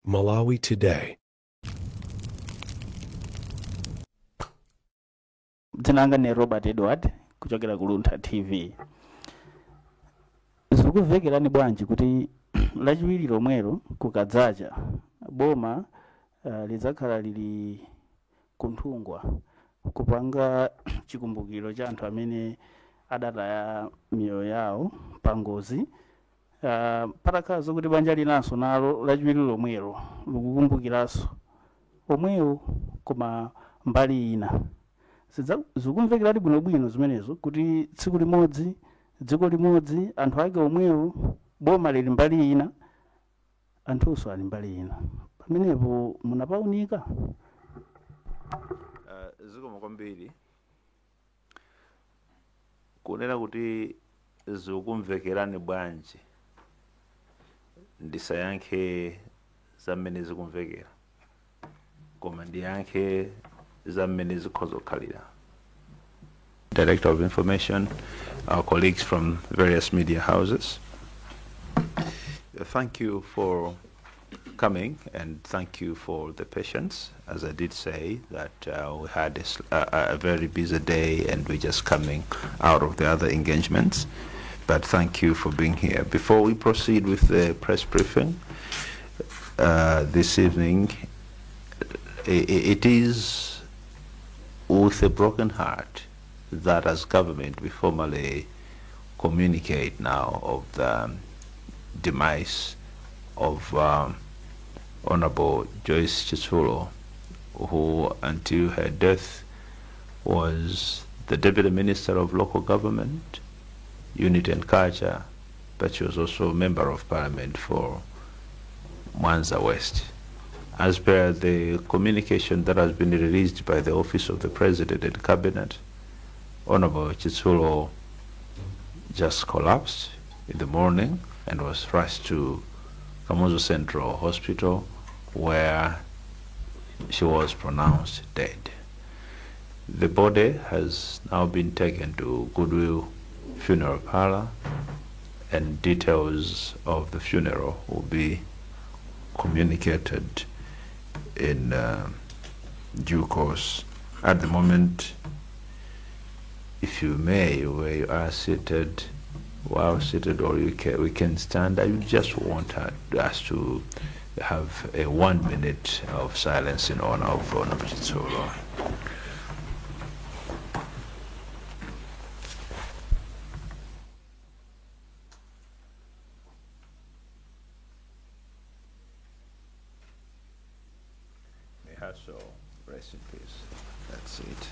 Malawi Today. Dzina langa ni Robert Edward kuchokera ku Luntha TV. Zikuvekerani bwanji kuti lachiwiri lomwelo kukadzacha boma lidzakhala lili kunthungwa kupanga chikumbukiro cha anthu amene adataya miyoyo yawo pa ngozi, patakhala zokuti banja linanso nalo lachiwiri lomwelo likukumbukiranso omwewo koma mbali ina? Zikumvekeradi bwinobwino zimenezo kuti tsiku limodzi, dziko limodzi, anthu ake omwewo, boma lili mbali ina, anthunso ali mbali ina? Pamenepo munapaunika? Zikomo kwambiri. Kunena kuti zikumvekerani bwanji, ndisayankhe za mmene zikumvekera, koma ndiyankhe za mmene zikhoza kukhalira. Director of Information, our colleagues from various media houses. Thank you for coming and thank you for the patience. As I did say, that we had a very busy day and we're just coming out of the other engagements. But thank you for being here. Before we proceed with the press briefing this evening, it is with a broken heart that as government we formally communicate now of the demise of Honorable Joyce Chitsulo, who until her death was the Deputy Minister of Local Government, Unity and Culture, but she was also a Member of Parliament for Mwanza West. As per the communication that has been released by the Office of the President and Cabinet, Honorable Chitsulo just collapsed in the morning and was rushed to Kamuzu Central Hospital, where she was pronounced dead. The body has now been taken to Goodwill Funeral Parlor, and details of the funeral will be communicated in due course. At the moment, if you may, where you are seated, while seated, or you can, we can stand. I just want us to have a 1 minute of silence in honor of Honorable Chitsulo. May her soul rest in peace. That's it.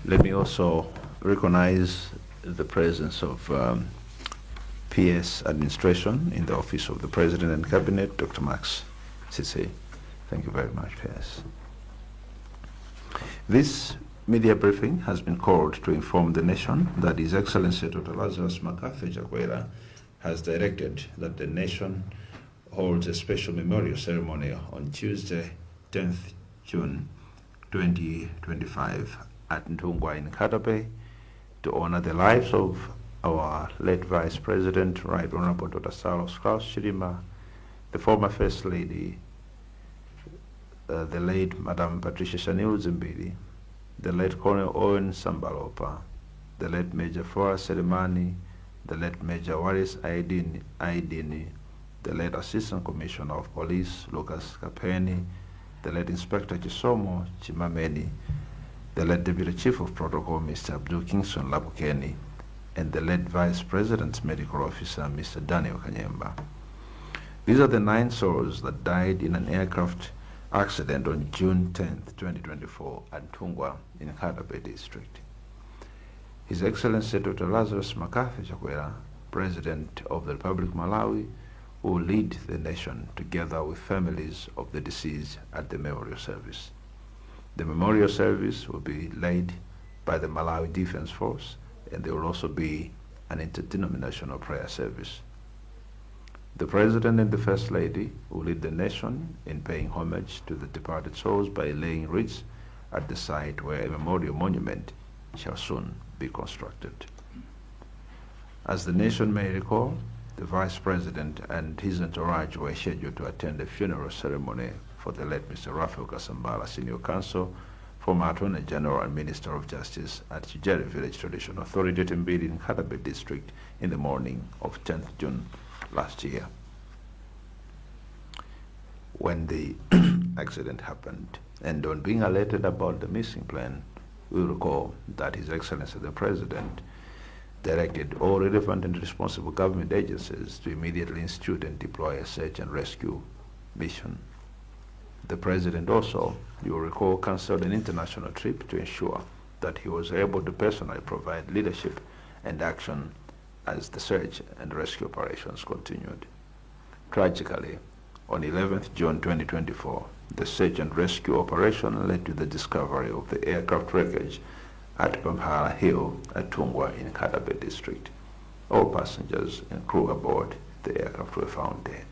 Let me also recognize the presence of PS Administration in the Office of the President and Cabinet, Dr. Max Sisi. Thank you very much, PS. This media briefing has been called to inform the nation that His Excellency Dr. Lazarus McCarthy Chakwera has directed that the nation holds a special memorial ceremony on Tuesday, 10th June 2025 at Nthungwa in Nkhata Bay to honor the lives of our late Vice President, Right Honorable Dr. Saulos Klaus Chilima, the former First Lady, the late Madam Patricia Shanil Dzimbiri, the late Colonel Owen Sambalopa, the late Major Flora Selemani, the late Major Waris Aidini, the late Assistant Commissioner of Police Lucas Kapeni, the late Inspector Chisomo Chimameni, the late Deputy Chief of Protocol Mr. Abdul Kingston Labukeni, and the late Vice President's Medical Officer Mr. Daniel Kanyemba. These are the 9 souls that died in an aircraft accident on June 10th, 2024 at Nthungwa in Nkhata Bay District. His Excellency Dr. Lazarus McCarthy Chakwera, President of the Republic of Malawi, will lead the nation together with families of the deceased at the memorial service. The memorial service will be led by the Malawi Defense Force, and there will also be an interdenominational prayer service. The President and the First Lady will lead the nation in paying homage to the departed souls by laying wreaths at the site where a memorial monument shall soon be constructed. As the nation may recall, the Vice President and his entourage were scheduled to attend a funeral ceremony for the late Mr. Raphael Kasambara, Senior Counsel, former Attorney General and Minister of Justice at Chijeri Village Traditional Authority, Timbiri in Nkhata Bay District in the morning of 10th June last year, when the accident happened. And on being alerted about the missing plane, we recall that His Excellency the President directed all relevant and responsible government agencies to immediately institute and deploy a search and rescue mission. The President also, you will recall, cancelled an international trip to ensure that he was able to personally provide leadership and action as the search and rescue operations continued. Tragically, on 11th June 2024, the search and rescue operation led to the discovery of the aircraft wreckage at Pamphala Hill at Thungwa in Nkhata Bay District. All passengers and crew aboard the aircraft were found dead.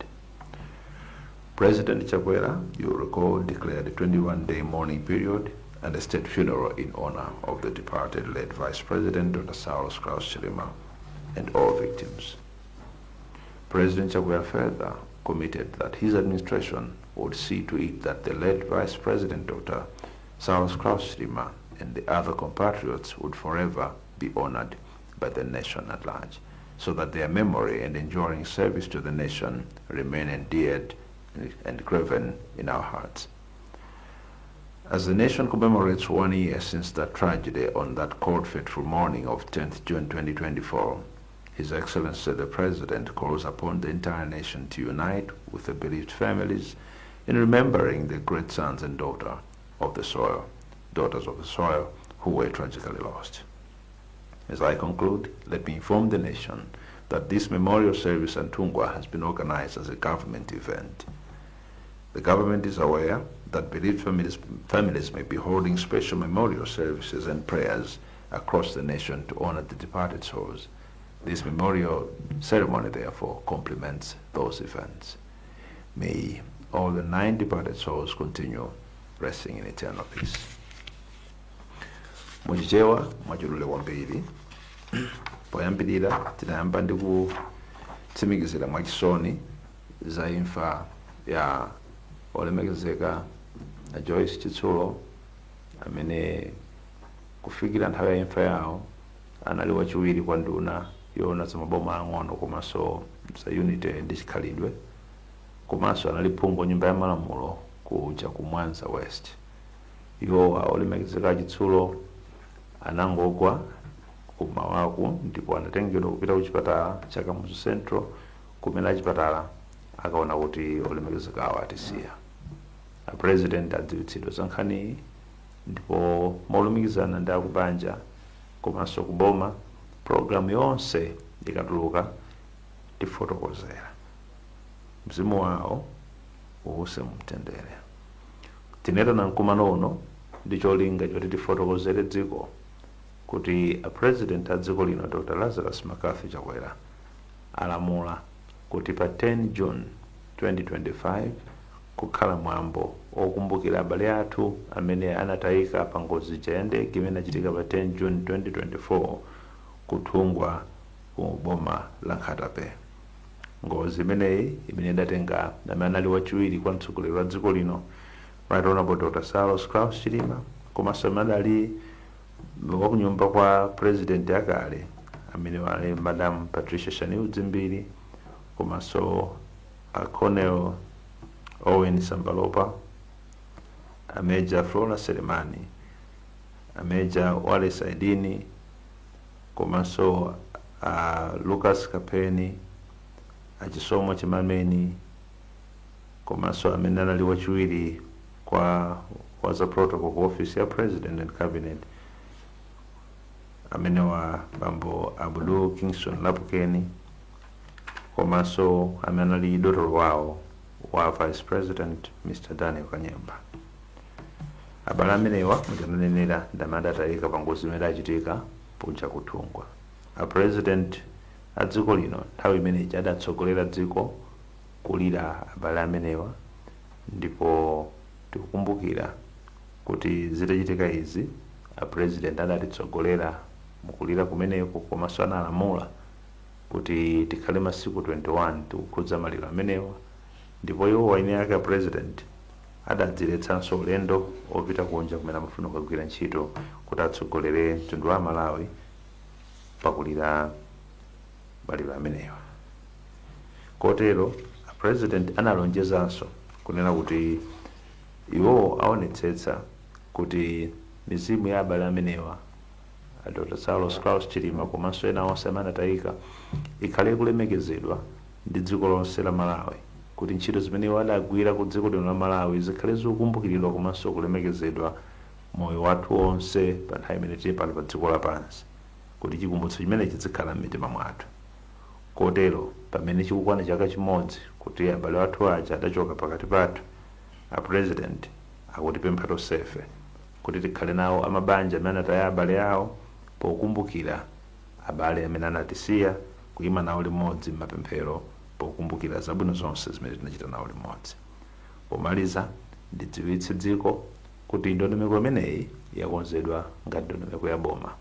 President Chakwera, you recall, declared a 21-day mourning period and a state funeral in honor of the departed late Vice President Dr. Saulos Klaus Chilima and all victims. President Chakwera further committed that his administration would see to it that the late Vice President Dr. Saulos Klaus Chilima and the other compatriots would forever be honored by the nation at large, so that their memory and enduring service to the nation remain endeared and graven in our hearts. As the nation commemorates 1 year since that tragedy on that cold, fateful morning of 10th June 2024, His Excellency the President calls upon the entire nation to unite with the bereaved families in remembering the great sons and daughters of the soil, who were tragically lost. As I conclude, let me inform the nation that this memorial service at Thungwa has been organized as a government event. The government is aware that bereaved families may be holding special memorial services and prayers across the nation to honor the departed souls. This memorial ceremony, therefore, complements those events. May all the 9 departed souls continue resting in eternal peace. Muchichewa mwachidule kwambiri, poyambirira tinayamba ndi kutsimikizira mwachisoni za imfa ya olemekezeka na Joyce Chitsulo, amene kufikira nthawi ya imfa yawo anali wachiwiri kwa nduna yoona za maboma ang'ono komanso za unity ndi chikhalidwe, komanso anali phungu nyumba ya malamulo kuja ku Mwanza West. Iwo olemekezeka Chitsulo anangogwa kumawaku ndipo anatengedwa kupita ku chipatala cha Kamuzu Central, kumene achipatala akaona kuti olemekezekawo atisiya. A President adziwitsidwa za nkhaniyi ndipo molumikizana ndi akubanja komanso kuboma, programu yonse ikatuluka tifotokozera. Mzimu wawo uwuse mumtendere. Tinetana mkumano uno ndi cholinga choti tifotokozere dziko kuti a President a dziko lino Dr. Lazarus McCarthy Chakwera alamula kuti pa 10 June 2025 kukhala mwambo okumbukira abale athu amene anatayika pa ngozi ya ndege imene inachitika pa 10 June 2024 kuthungwa ku boma la Nkhata Bay. Ngozi imeneyi imene idatenga amene anali wachiwiri kwa mtsogoleri wa dziko lino Right Honorable Dr. Saulos Klaus Chilima, komanso amene adali wakunyumba kwa President akale amene wali Madam Patricia Shanil Dzimbiri, komanso a Colonel Owen Sambalopa, a Major Flora Selemani, a Major Wallace Aidini, komanso a Lucas Kapeni, a Chisomo Chimameni, komanso amene anali wachiwiri kwa waza protocol ku office ya President and Cabinet amene wa Bambo Abdul Kingston Lapukeni, komanso amene anali dotolo wawo wa Vice President Mr. Daniel Kanyemba. Abale amenewa mujananenera ndi amene adatayika pa ngozi imene idachitika puja kuthungwa. A President a dziko lino nthawi imeneyi adatsogolera dziko kulira abale amenewa, ndipo tikukumbukira Kuti zitachitika izi, a President adatitsogolera mukulira kumeneko, komanso analamula kuti tikhale masiku 21 tikukhudza maliro amenewa, ndipo iwo eni ake a President adadziletsanso ulendo opita kunja kumene amafuna kukagwira ntchito, kuti atsogolere mtundu wa Malawi pakulira maliro amenewa. Kotero a President analonjezanso kunena kuti iwowo aonetsetsa kuti mizimu ya abale amenewa, a Dr. Saulos Klaus Chilima komanso ena onse amene anatayika, ikhale ikulemekezedwa ndi dziko lonse la Malawi, kuti ntchito zimene iwo adagwira ku dziko lino la Malawi zikhale zikukumbukiridwa komanso kulemekezedwa moyo wathu wonse pa nthawi imene tili pano pa dziko lapansi, kuti chikumbutso chimene chizikhala m'mitima mwathu. Kotero pamene chikukwana chaka chimodzi kuti abale athu aja adachoka pakati pathu, a President akutipempha tonsefe kuti tikhale nawo amabanja amene anataya abale awo pokumbukira abale amene anatisiya, kuyima nawo limodzi m'mapemphero pokumbukira zabwino zonse zimene tinachita nawo limodzi. Pomaliza, ndidziwitse dziko kuti ndondomeko imeneyi yakonzedwa ngati ndondomeko ya boma,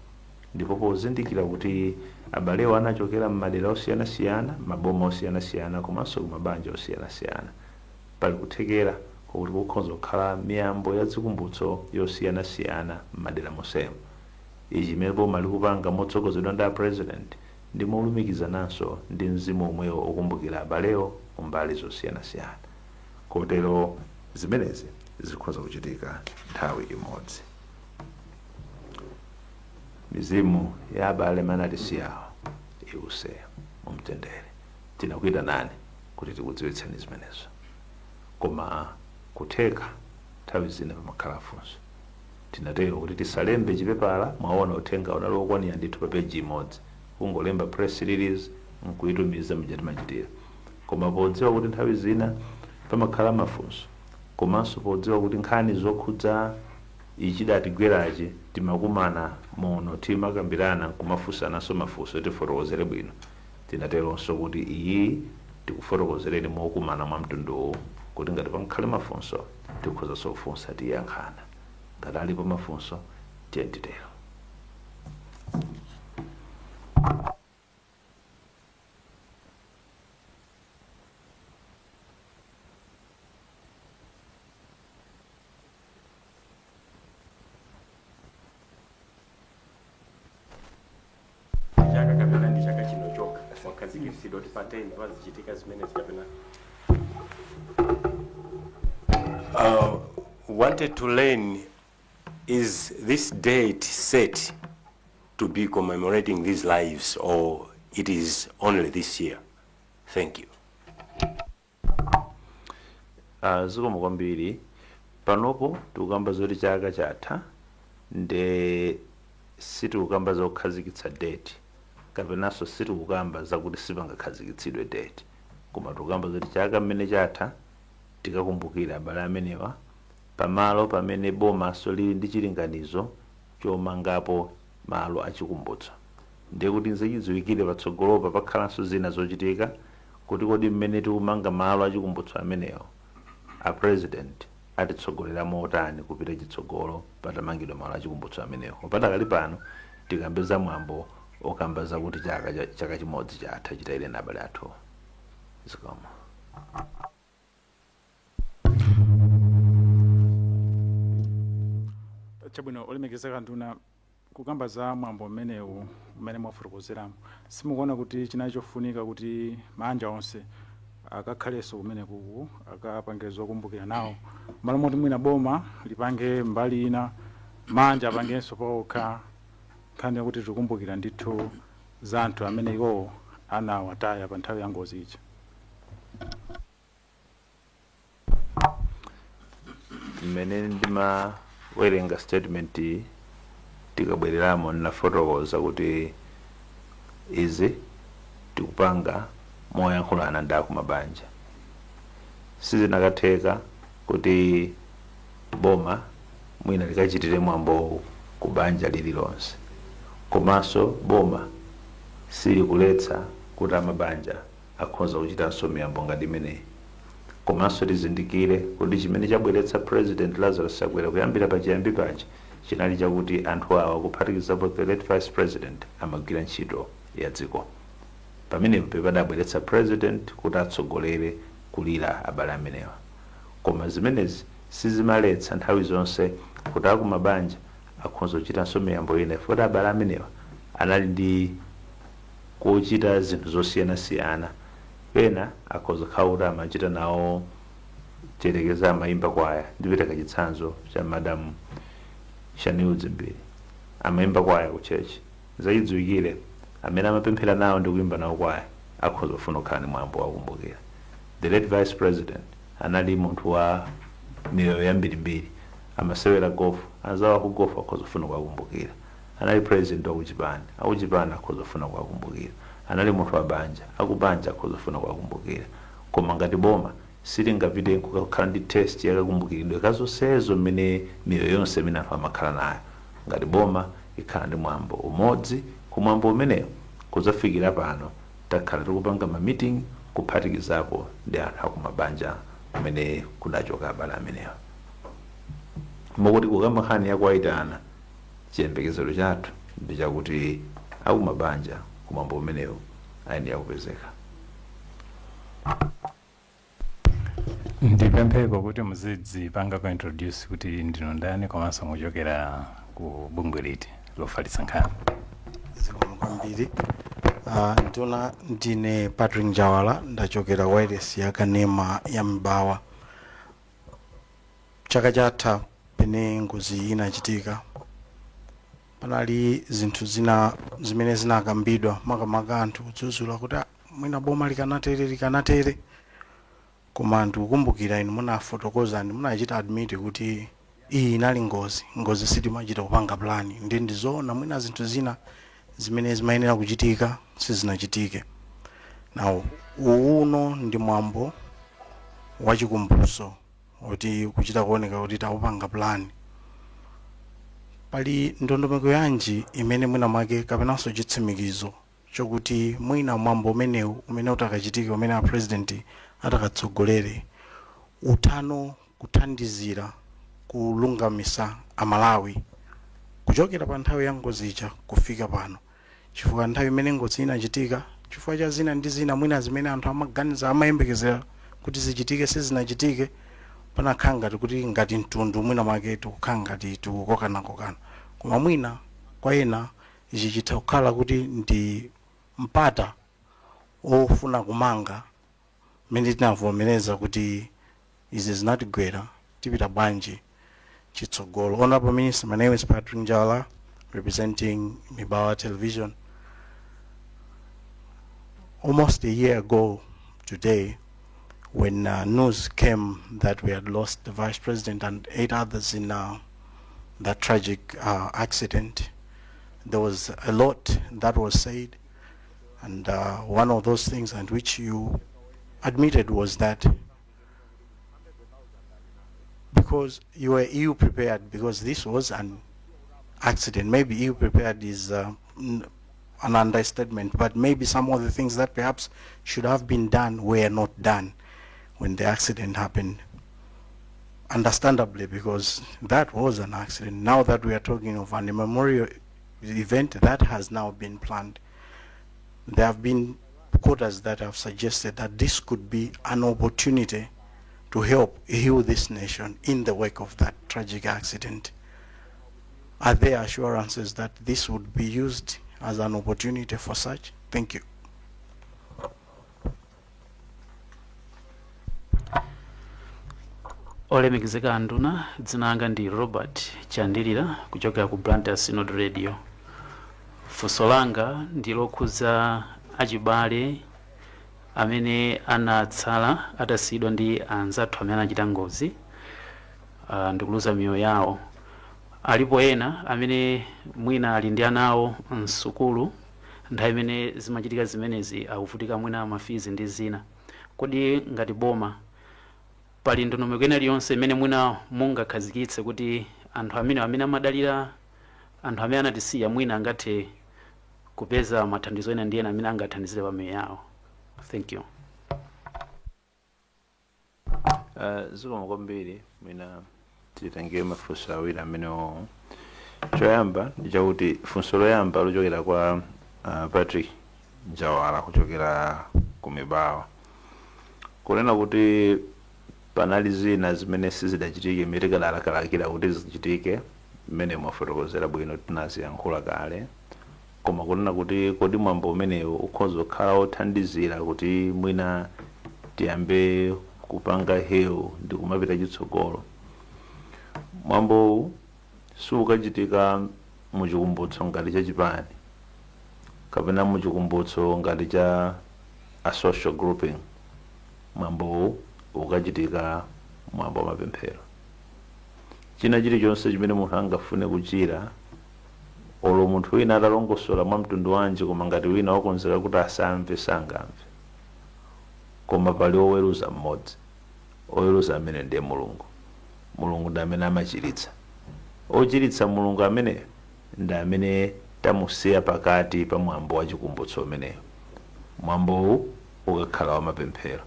ndipo pozindikira kuti abalewo anachokera m'madera osiyanasiyana, maboma osiyanasiyana komanso kumabanja osiyanasiyana, pali kuthekera kuti kukhoza kukhala miyambo ya zikumbutso yosiyanasiyana m'madera monsemo. Ichi imene boma likupanga motsogozedwa ndi a President ndi molumikizananso ndi mzimu omwewo okumbukira abalewo kumbali zosiyanasiyana. Kotero zimenezi zikhoza kuchitika nthawi imodzi. Mizimu ya abale amene anatisiyawo iwuse mumtendere. Tinakuyitanani kuti tikudziwitseni zimenezo, koma kutheka nthawi zina pamakhala funso. Tinatero kuti tisalembe chipepala. Mwaona, uthenga unali wokwanira ndithu pa peji imodzi, kungolemba press release nkuyitumiza mja timachitira. Koma podziwa kuti nthawi zina pamakhala mafunso, komanso podziwa kuti nkhani zokhudza ichidatigwerachi timakumana muno, timakambirana nkumafunsananso mafunso, tifotokozere bwino, tinateronso kuti iyi tikufotokozereni mokumana mwa mtunduwu, kuti ngati pangakhale mafunso tikhozanso kufunsa, tiyankhana. Ngati alipo mafunso, tiye titero. Chaka kapena ndi chaka chino chokha wakhazikitsidwa kuti pa 10 pazichitika zimenezi kapena? Wanted to learn, is this date set to be commemorating these lives, or it is only this year? Thank you. Zikomo kwambiri. Panopo tikukamba zoti chaka chatha, nde sitikukamba zokhazikitsa date, kapenanso sitikukamba zakuti sipangakhazikitsidwe date, koma tikukamba zoti chaka mmene chatha tikakumbukira abale amenewa pamalo pamene bomaso lili ndi chilinganizo chomangapo malo achikumbutso. Ndiye kuti nzichidziwikire patsogolopa pakhalanso zina zochitika, kuti kodi mmene tikumanga malo achikumbutso amenewo, a President atitsogolera motani kupita chitsogolo patamangidwa malo achikumbutso amenewo. Padakali pano tikambe za mwambo okamba zakuti chaka chimodzi chatha chitayire na abale athu. Zikomo. Chabwino, olemekezeka nduna, kukamba za mwambo umenewu umene mwafotokozeramo, simukuona kuti chinali chofunika kuti manja onse akakhalenso kumene kuku akapange zokumbukira nawo, malo moti mwina boma lipange mbali ina, manja apangenso pawokha, nkhani yakuti tikumbukira ndithu za anthu amene iwowo anawataya pa nthawi ya ngozi ija? Mmene ndimawerenga statement iyi, tikabwereramo, ndinafotokoza kuti izi tikupanga moyankhulana ndi akumabanja. Sizinakatheka kuti boma mwina likachitire mwambowu ku banja lililonse, komanso boma silikuletsa kuti amabanja akhoza kuchitanso miyambo ngati imeneyi. Komanso tizindikire kuti chimene chabweretsa President Lazarus Chakwera kuyambira pachiyambi paja chinali chakuti anthu awa, kuphatikizapo the late Vice President, amagwira ntchito ya dziko. Pamenepo padabweretsa President kuti atsogolere kulira abale amenewa. Koma zimenezi sizimaletsa nthawi zonse kuti akumabanja akhoza kuchitanso miyambo ina, ifoti abale amenewa anali ndi kuchita zinthu zosiyanasiyana. Pena akhoza kukhala kuti amachita nawo, tiyerekeza amayimba kwaya. Ndipereka chitsanzo cha Madam Shanil Dzimbiri, amayimba kwaya ku church. Zachidziwikire amene amapemphera nawo ndi kuyimba nawo kwaya akhoza kufuna kukhala ndi mwambo wakumbukira. The late Vice President anali munthu wa miyoyo yambirimbiri, amasewera golf, anzawo aku golf akhoza kufuna kuwakumbukira. Anali president wakuchipani, akuchipani akhoza kufuna kuwakumbukira. Anali munthu wa banja, akubanja akhoza kufuna kuwakumbukira. Koma ngati boma silingapite kukakhala ndi taste yakakumbukiridwe kazonsezo mmene miyoyo yonse imene anthu amakhala nayo. Ngati boma ikhala ndi mwambo umodzi. Kumwambo umenewo kudzafikira pano takhala tikupanga ma meeting, kuphatikizapo ndi anthu akumabanja kumene kudachoka abale amenewa. Mokuti kukamba nkhani yakuwayitana, chiyembekezero chathu ndi chakuti akumabanja kumwambo umenewo ayenera kupezeka. Ndipempheko kuti muzidzipanga ku introduce kuti ndinu ndani komanso muchokera ku bungwe liti lofalitsa nkhani. Zikomo kwambiri, nduna. Ndine Patrick Njawala, ndachokera wireless ya kanema ya Mbawa. Chaka chatha pene ngozi inachitika, panali zinthu zina zimene zinakambidwa, makamaka anthu kudzudzula kuti, "Ah, mwina boma likanatere, likanatere." Koma ndikukumbukira inu munafotokoza ndi munachita admit kuti iyi inali ngozi, ngozi sitimachita kupanga plan. Ndi ndizoona mwina zinthu zina zimene zimayenera kuchitika sizinachitike. Now uno ndi mwambo wachikumbutso kuti kuchita kuoneka kuti takupanga plan. Pali ndondomeko yanji imene mwina mwake kapenanso chitsimikizo chokuti mwina mwambo umenewu umene utakachitika, umene a President atakatsogolere, uthano kuthandizira kulungamisa Amalawi kuchokera pa nthawi ya ngozi ija kufika pano? Chifukwa nthawi imene ngozi inachitika, chifukwa cha zina ndi zina mwina zimene anthu amaganiza, amayembekezera kuti zichitike, sizinachitike, panakhala ngati kuti ngati mtundu mwina mwake tikukhala ngati tikukokanakokana. Koma mwina kwa ena ichi chitha kukhala kuti ndi mpata ofuna kumanga mmene tinavomereza kuti izi zinatigwera, tipita bwanji chitsogolo? Honorable Minister, my name is Patrick Njala, representing Mibawa Television. Almost a year ago today, when news came that we had lost the Vice President and eight others in that tragic accident, there was a lot that was said, and one of those things and which you admitted was that because you were ill prepared, because this was an accident. Maybe ill prepared is an understatement, but maybe some of the things that perhaps should have been done were not done when the accident happened. Understandably, because that was an accident. Now that we are talking of an memorial event that has now been planned, there have been quarters that have suggested that this could be an opportunity to help heal this nation in the wake of that tragic accident. Are there assurances that this would be used as an opportunity for such? Thank you. Olemekezeka nduna, dzina langa ndi Robert Chandilira kuchokera ku Blantyre Synod Radio. Funso langa ndi lokhudza achibale amene anatsala atasiyidwa ndi anzathu amene anachita ngozi ndikuluza miyoyo yawo. Alipo ena amene mwina ali ndi ana awo msukulu nthawi imene zimachitika zimenezi, akuvutika mwina ma fees ndi zina. Kodi ngati boma pali ndondomeko ina iliyonse imene mwina mungakhazikitse kuti anthu amene amadalira anthu amene anatisiya mwina angathe kupeza mathandizo ena ndi ena amene angathandizire pa miyoyo yawo? Thank you. Zikomo kwambiri. Mwina titenge mafunso awiri amenewo. Choyamba ndi chakuti funso loyamba lochokera kwa Patrick Njawala kuchokera ku Mibawa, kunena kuti panali zina zimene sizidachitike imene tikadalakalakira kuti zichitike, mmene mwafotokozera bwino, tinaziyankhula kale. Koma kunena kuti kodi mwambo umenewu ukhoza kukhala wothandizira kuti mwina tiyambe kupanga heal ndi kumapita chitsogolo, mwambowu sukachitika muchikumbutso ngati cha chipani kapena muchikumbutso ngati cha a social grouping. Mwambowu ukachitika mwambo wa mapemphero. China chilichonse chimene munthu angafune kuchira, olo munthu wina atalongosola mwa mtundu wanji, koma ngati wina wakonzeka kuti asamve, sangamve. Koma pali oweruza mmodzi. Oweruza amene ndiye Mulungu. Mulungu ndi amene amachiritsa. Ochiritsa Mulungu ameneyo ndi amene tamusiya pakati pa mwambo wa chikumbutso umeneyo. Mwambowu ukakhala wa mapemphero,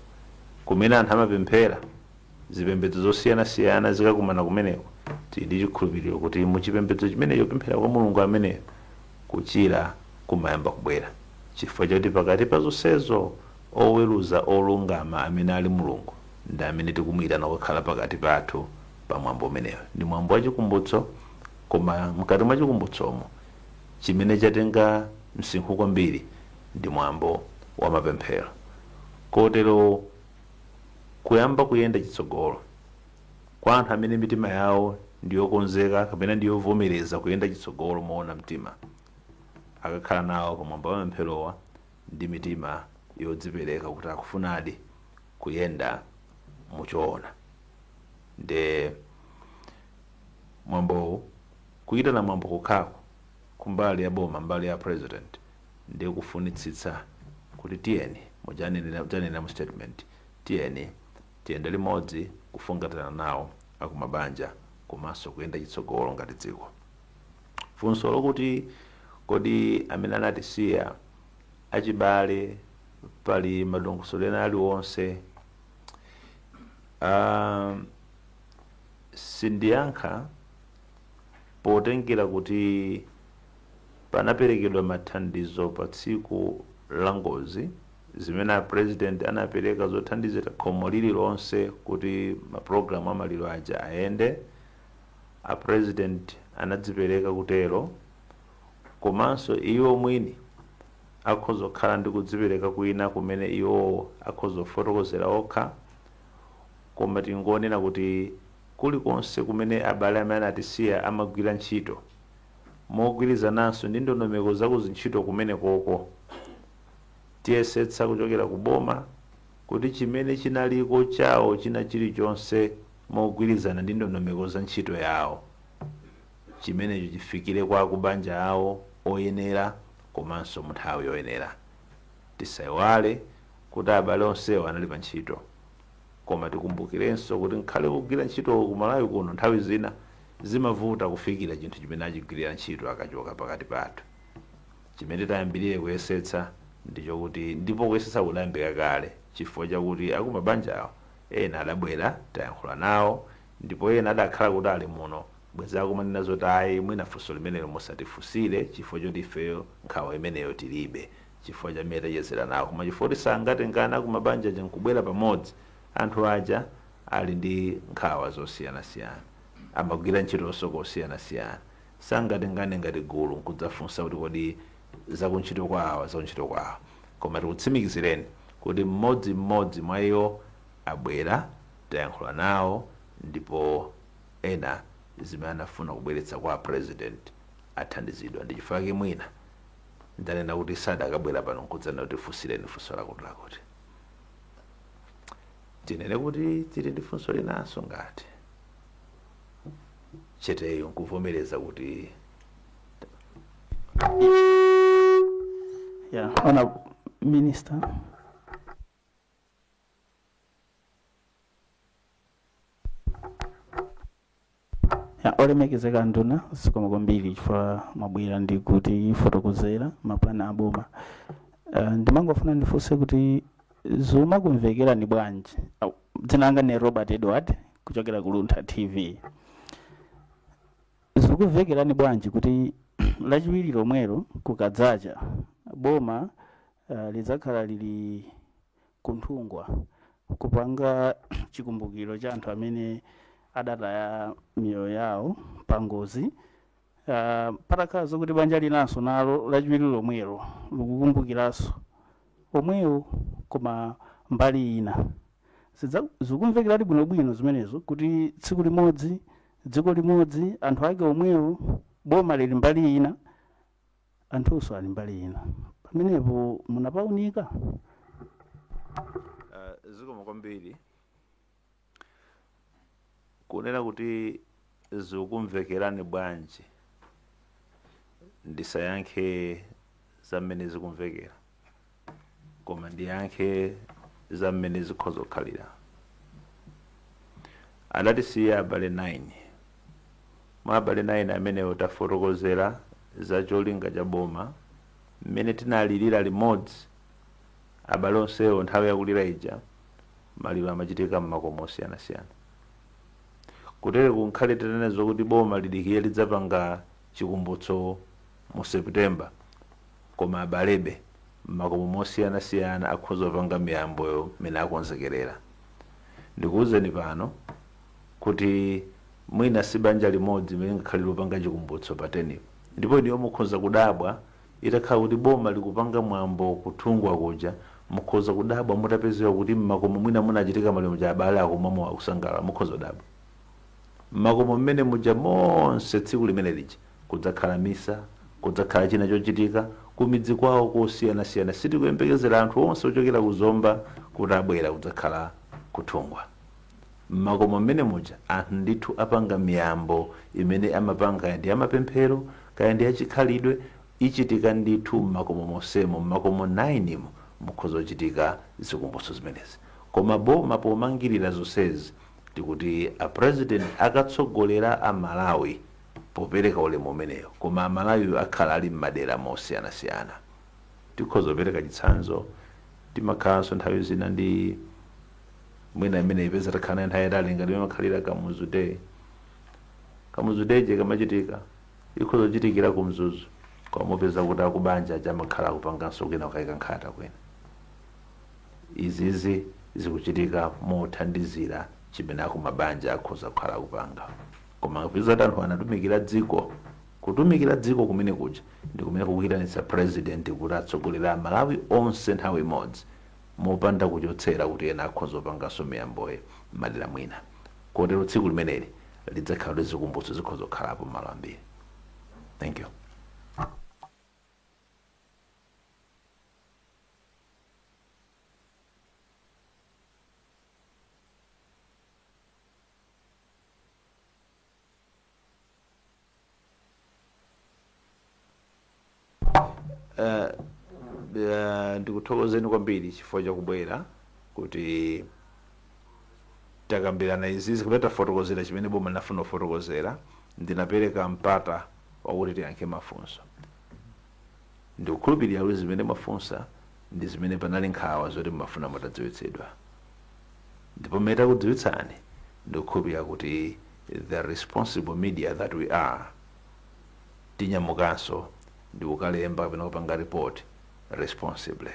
kumene anthu amapemphera, zipembedzo zosiyanasiyana zikakumana kumeneko. Tili ndi chikhulupiriro kuti muchipembedzo chimenecho, pemphera kwa Mulungu ameneyo, kuchira kumayamba kubwera, chifukwa chakuti pakati pa zonsezo oweruza olungama amene ali Mulungu ndi amene tikumuyitana kukhala pakati pathu pa mwambo umeneyo. Ndi mwambo wa chikumbutso, koma mkati mwa chikumbutsomo chimene chatenga msinkhu kwambiri ndi mwambo wa mapemphero. Kotero kuyamba kuyenda chitsogolo kwa anthu amene mitima yawo ndiyokonzeka kapena ndiyovomereza kuyenda chitsogolo moona mtima, akakhala nawo pamwambo wa mapempherowa ndi mitima yodzipereka kuti akufunadi kuyenda muchoona. Nde mwambowu, kuyitana mwambo kukhako kumbali ya boma, mbali ya president, ndiye kufunitsitsa kuti tiyeni, mujanenera mu statement, tiyeni tiyende limodzi kufungatana nawo akumabanja komanso kuyenda chitsogolo ngati dziko. Funso lokuti kodi amene anatisiya achibale pali madongosolo ena aliwonse, sindiyankha potengera kuti panaperekedwa mathandizo pa tsiku la ngozi, zimene a president anapereka zothandizira khomo lililonse kuti mapulogalamu amaliro aja ayende. A president anadzipereka kutero, komanso iwo mwini akhoza kukhala ndi kudzipereka kwina kumene iwo akhoza kufotokozera okha. Koma tingonena kuti kulikonse kumene abale amene anatisiya amagwira ntchito mogwirizananso ndi ndondomeko zakuzintchito kumene koko, tiyesetsa kuchokera ku boma kuti chimene chinaliko chawo china chilichonse mogwirizana ndi ndondomeko za ntchito yawo, chimenecho chifikire kwa akubanja awo oyenera komanso mu nthawi yoyenera. Tisayiwale kuti abale onsewo anali pa ntchito, koma tikumbukirenso kuti nkhale kugwira ntchito ku Malawi kuno nthawi zina zimavuta kufikira chinthu chimene achigwirira ntchito akachoka pakati pathu. Chimene tayambirire kuyesetsa ndichokuti, ndipo kuyesetsa kudayambika kale, chifukwa chakuti akumabanja awo ena adabwera, tayankhula nawo, ndipo ena adakhala kuti ali muno bwezi akumanena zoti ayi, mwina funso limenelo musatifunsire chifukwa choti ifeyo nkhawa imeneyo tilibe, chifukwa chamene tachezera nawo. Koma chifukwa kuti sangatengana akumabanja aja nkubwera pamodzi, anthu aja ali ndi nkhawa zosiyanasiyana, amagwira ntchitonso kosiyanasiyana, sangatengane ngati gulu nkudzafunsa kuti kodi zakuntchito kwawa, zakuntchito kwawa. Koma tikutsimikizireni kuti mmodzimmodzi mwa iwo abwera, tayankhula nawo, ndipo ena zimene anafuna kubweretsa kwa president athandizidwa. Ndi chifukwa chake mwina ndanena kuti sadakabwera pano nkudzanena kuti funsireni funso lakuti lakuti. Tinene kuti tili ndi funso linanso ngati cheteyo nkuvomereza kuti Yeah, Honorable Minister. Ya, olemekezeka nduna, zikomo kwambiri chifukwa mwabwera ndi kuti fotokozera mapulani aboma. Ndimangofuna ndifunse kuti zimakumvekerani bwanji? Au, Dzina langa ni Robert Edward kuchokera ku Luntha TV. Zikuvekerani bwanji kuti Lachiwiri lomwelo kukadzacha boma lidzakhala lili kunthungwa kupanga chikumbukiro cha anthu amene adataya miyoyo yawo pa ngozi, patakhala zokuti banja linanso nalo Lachiwiri lomwelo likukumbukiranso omwewo koma mbali ina? Zikumvekeradi bwinobwino zimenezo kuti tsiku limodzi, dziko limodzi, anthu ake omwewo, boma lili mbali ina, anthunso ali mbali ina? Pamenepo munapaunika? Zikomo kwambiri. Kunena kuti zikumvekerani bwanji, ndisayankhe zamene zikumvekera, koma ndiyankhe zamene zikhoza kukhalira. Adatisiya abale 9. Mwa abale 9 amenewo, tafotokozera za cholinga cha boma mmene tinalirira limodzi abale onsewo. Nthawi yakulira ija, maliro amachitika m'makomo osiyanasiyana. Kutere kunkhale tinene zokuti boma lidikire lidzapanga chikumbutso mu September, koma abalebe m'makomo mosiyanasiyana akhoza kupanga miyamboyo mmene akonzekerera. Ndikuwuzeni pano kuti mwina si banja limodzi limene ngakhale lopanga chikumbutso pa 10, ndipo iniyo mukhoza kudabwa itakhala kuti boma likupanga mwambo kuthungwa kuja, mukhoza kudabwa mutapezewa kuti mmakomo mwina munachitika maliro cha abale akumamo akusangalala. Mukhoza kudabwa mmakomo mmene muja monse tsiku limene lija kudzakhala misa, kudzakhala china chochitika kumidzi kwawo kosiyanasiyana. Sitikuyembekezera anthu onse ochokera kuzomba kuti abwera kudzakhala kuthungwa. Mmakomo mmene muja anthu ndithu apanga miyambo imene amapanga, kaya ndi amapemphero, kaya ndi achikhalidwe, ichitika ndithu mmakomo monsemo. Mmakomo 9 mo mukhoza kuchitika zikumbutso zimenezi. Koma boma pomangirira zonsezi, tikuti a President akatsogolera a Malawi popereka ulemu umeneyo, koma Amalawi akhala ali m'madera mosiyanasiyana. Tikhoza kupereka chitsanzo, timakhalanso nthawi zina ndi mwina imene ipeza takhala nayo nthawi yatali ngati imakhalira Kamuzu Day. Kamuzu Day je kamachitika, ikhoza kuchitikira ku Mzuzu, koma mupeza kuti akubanja aja amakhala akupanganso kwina, kukayika nkhata kwina. Izizi zikuchitika mothandizira chimene akumabanja akhoza kukhala akupanga, koma kupeza kuti anthu anatumikira dziko, kutumikira dziko kumene kuja ndi kumene kukuyitanitsa President kuti atsogolere Amalawi onse nthawi imodzi, mopanda kuchotsera kuti ena akhoza kupanganso miyamboyo m'madera mwina. Kotero tsiku limeneli lidzakhala kuti zikumbutso zikhoza kukhalapo malo ambiri. Thank you. Ndikuthokozeni kwambiri chifukwa chakubwera kuti takambirana izizi, kapena tafotokozera chimene boma linafuna kufotokozera. Ndinapereka mpata wakuti tiyankhe mafunso. Ndikukhulupirira kuti zimene mwafunsa ndi zimene panali nkhawa zoti mumafuna mutadziwitsidwa, ndipo mmene takudziwitsani, ndikukhulupirira kuti the responsible media that we are, tinyamukanso ndi kukalemba kapena kupanga report responsibly.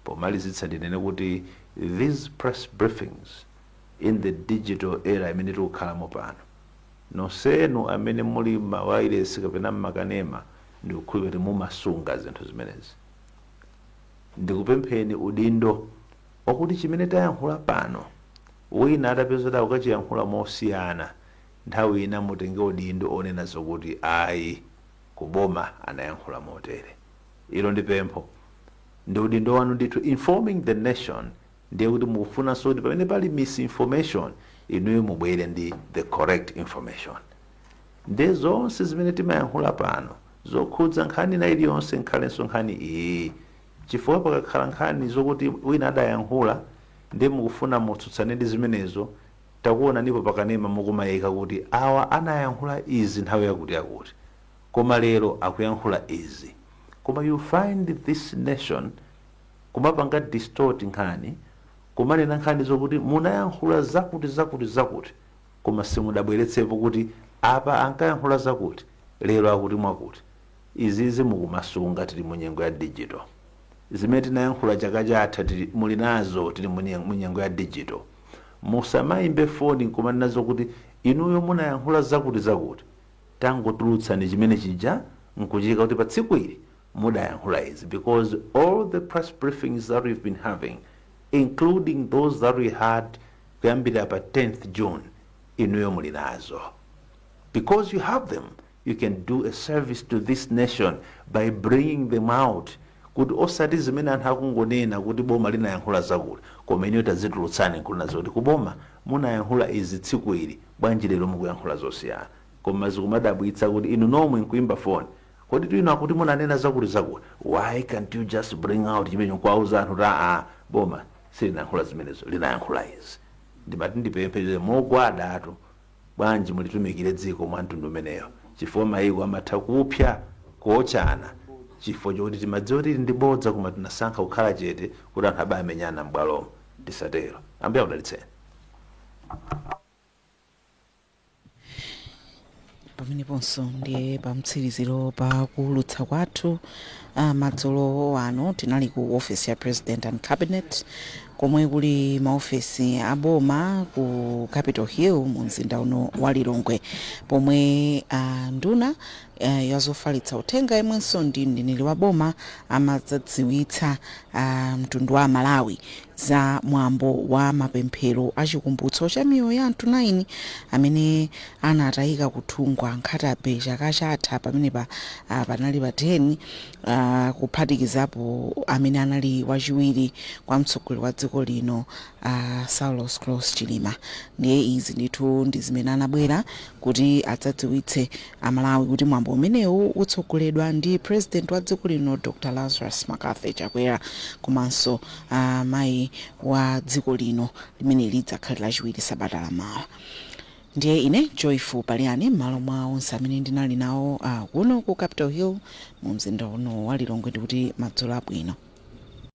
Pomalizitsa, ndinene kuti these press briefings in the digital era imene tikukhalamo pano, nonsenu amene muli mawayilesi kapena mmakanema, ndikukhulupirira kuti mumasunga zinthu zimenezi. Ndikupempheni udindo wakuti chimene tayankhula pano, wina atapeza kuti akukachiyankhula mosiyana, nthawi ina mutenge udindo onena zokuti ayi, kuboma anayankhula motere. Ilo ndi pempho, ndi udindo wanu ndithu. Informing the nation ndiye kuti mukufunanso kuti pamene pali misinformation, inuyo mubwere ndi the correct information. Ndiye zonse zimene timayankhula pano zokhudza nkhani ina iliyonse, nkhalenso nkhani iyi, chifukwa pakakhala nkhani zokuti wina adayankhula ndiye mukufuna mutsutsane ndi zimenezo, takuona ndipo pakanema mukumayika kuti awa anayankhula izi nthawi yakuti yakuti, koma lero akuyankhula izi. Koma you find this nation kumapanga distort nkhani. Kumanena nkhani zokuti munayankhula zakuti zakuti zakuti, koma simudabweretsepo kuti apa ankayankhula zakuti, lero akuti mwakuti. Izizi mukumasunga, tili mu nyengo ya digital. Zimene tinayankhula chaka chatha tili muli nazo, tili mu nyengo ya digital. Musamayimbe foni nkumanena zokuti inuyo munayankhula zakuti zakuti. Tangotulutsani chimene chija nkuchika kuti pa tsiku ili mudayankhula izi, because all the press briefings that we've been having, including those that we had kuyambira pa 10th June, inuyo muli nazo. Because you have them, you can do a service to this nation by bringing them out, kuti osati zimene anthu akungonena kuti boma linayankhula zakuti, koma inuyo tazitulutsani nkunena zoti kuboma munayankhula izi tsiku ili, bwanji lero mukuyankhula zosiyana? Koma zikumadabwitsa kuti inu nomwe nkuimba foni, kodi tu inu akuti munanena zakuti zakuti. Why can't you just bring out chimene nkuwauza anthu kuti aa, boma silinayankhula zimenezo, linayankhula izi? Ndimati ndipemphe mogwadatu, bwanji mulitumikire dziko mwa mtundu umeneyo, chifukwa mayiko amatha kupsa kuotchana chifukwa chokuti timadziwa kuti ili ndi bodza, koma tinasankha kukhala chete kuti anthu abamenyana m'bwalomo. Tisatero. Ambuye akudalitseni. Pameneponso ndiye pamtsiriziro pa kuwulutsa kwathu madzulo ano. Tinali ku office ya President and Cabinet, komwe kuli maofesi aboma ku Capitol Hill mu mzinda uno wa Lilongwe, pomwe nduna yazofalitsa uthenga, yemwenso ndi mneneri wa boma, amadzadziwitsa mtundu wa Malawi za mwambo wa mapemphero achikumbutso cha miyoyo ya anthu 9 amene anatayika kuthungwa Nkhata Bay chaka chatha pamenepa panali pa 10, kuphatikizapo amene anali wachiwiri kwa mtsogoleri wa dziko lino, Saulos Klaus Chilima. Ndiye izi ndithu ndi zimene anabwera kuti adzadziwitse Amalawi, kuti mwambo umenewu utsogoledwa ndi President wa dziko lino, Dr Lazarus McCarthy Chakwera, komanso mayi wa dziko lino, limene lidzakhala lachiwiri sabata lamawa. Ndiye ine Joyful Paliani, m'malo mwa onse amene ndinali nawo kuno ku Capitol Hill mu mzinda uno wa Lilongwe, ndikuti madzulo abwino.